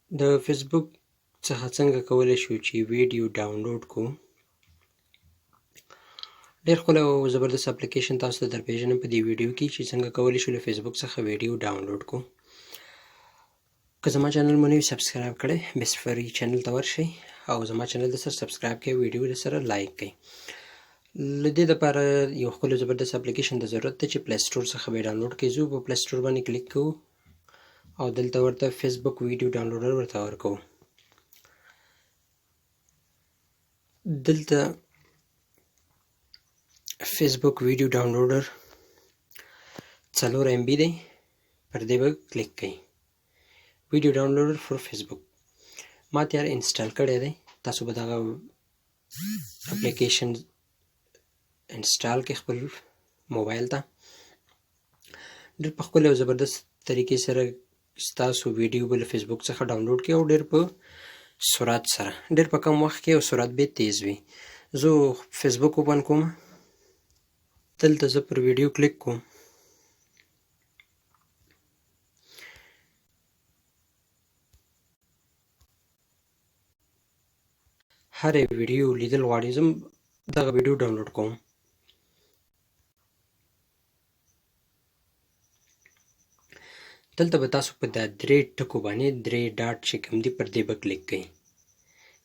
د فیسبوک څخه څنګه کولی شو چې ویډیو ډاونلوډ کو؟ ډیر ښکلی او زبردست اپلیکیشن تاسو ته درپیژنم په دې ویډیو کې چې څنګه کولی شو له فیسبوک څخه ویډیو ډاونلوډ کو. که زما چینل مو نه وي سبسکرایب کړی، بیسټ فار یو چینل ته ورشئ او زما چینل در سره سبسکرایب کړئ، ویډیو در سره لایک کړئ. له دې لپاره یو ښکلی زبردست اپلیکیشن ته ضرورت دی چې پلی سټور څخه به یې ډاونلوډ کړئ. ځو په پلی سټور باندې کلیک کوو او دلته ورته فیسبوک ویډیو ډاونلوډر ورته ورکوو. دلته فیسبوک ویډیو ډاونلوډر 4 ایم بي دی، پر دې به کلیک کوئ. ویډیو ډاونلوډر فور فیسبوک ما تیار انسټال کړی دی. تاسو به دغه اپلیکیشن انسټال کړئ خپل موبایل ته. ډېر په ښکلې او زبردست طریقې سره ستاسو ویډیو به له فیسبوک څخه ډاونلوډ کړي او ډېر په سرعت سره، ډېر په کم وخت کې او سرعت به تیز وي. زه فیسبوک اوپن کوم، دلته زه پر ویډیو کلیک کوم. هرې ویډیو لیدل غواړي، زه دغه ویډیو ډاونلوډ کوم. دلته به تاسو په دا درې ټکو باندې، درې ډاټ چې کوم دي، پر دې به کلیک کوئ.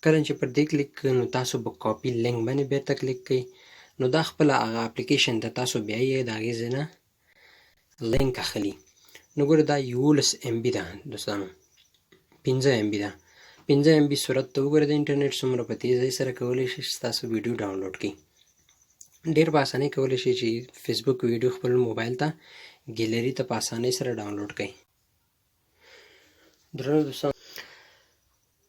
کله چې پر دې کلیک کوئ نو تاسو به کاپي لینک باندې بیرته کلیک کوئ. نو دا خپله هغه اپلیکیشن ته تاسو بیا یې د هغې ځای نه لینک اخلي. نو ګوره دا 11 ایم بي ده دوستانو، 5 ایم بي ده. 5 ایم بي سرعت ته وګوره د انټرنیټ څومره په تیزۍ سره کولی شي چې ستاسو ویډیو ډاونلوډ کړي. ډېر په اسانۍ کولی شئ چې فیسبوک ویډیو خپل موبایل ته ګیلري ته په اسانۍ سره ډاونلوډ کړئ. درنو دوستانو،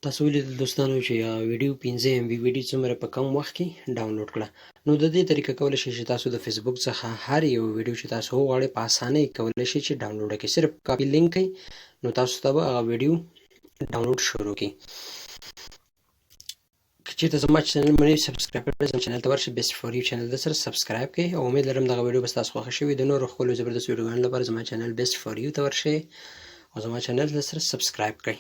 تاسو ولیدل دوستانو چې ویډیو 5 ایم بي ویډیو څومره په کم وخت کې ډاونلوډ کړه. نو د دې طریقه کولی شئ چې تاسو د فیسبوک څخه هر یو ویډیو چې تاسو وغواړئ په اسانۍ کولی شئ چې ډاونلوډ کړئ. صرف کاپي لینک کړئ نو تاسو ته به هغه ویډیو ډاونلوډ شروع کړي. که چېرته زما چینل مو نه وي سبسکرایب کړی، زما چینل ته ورشئ، بیسټ فار یو چینل در سره سبسکرایب کړئ. او امید لرم دغه ویډیو به ستاسو خوښه شوي. د نورو ښکلو زبردستو ویډیوګانو لپاره زما چینل بیسټ فار یو ته ورشئ او زما چینل در سره سبسکرایب کړئ.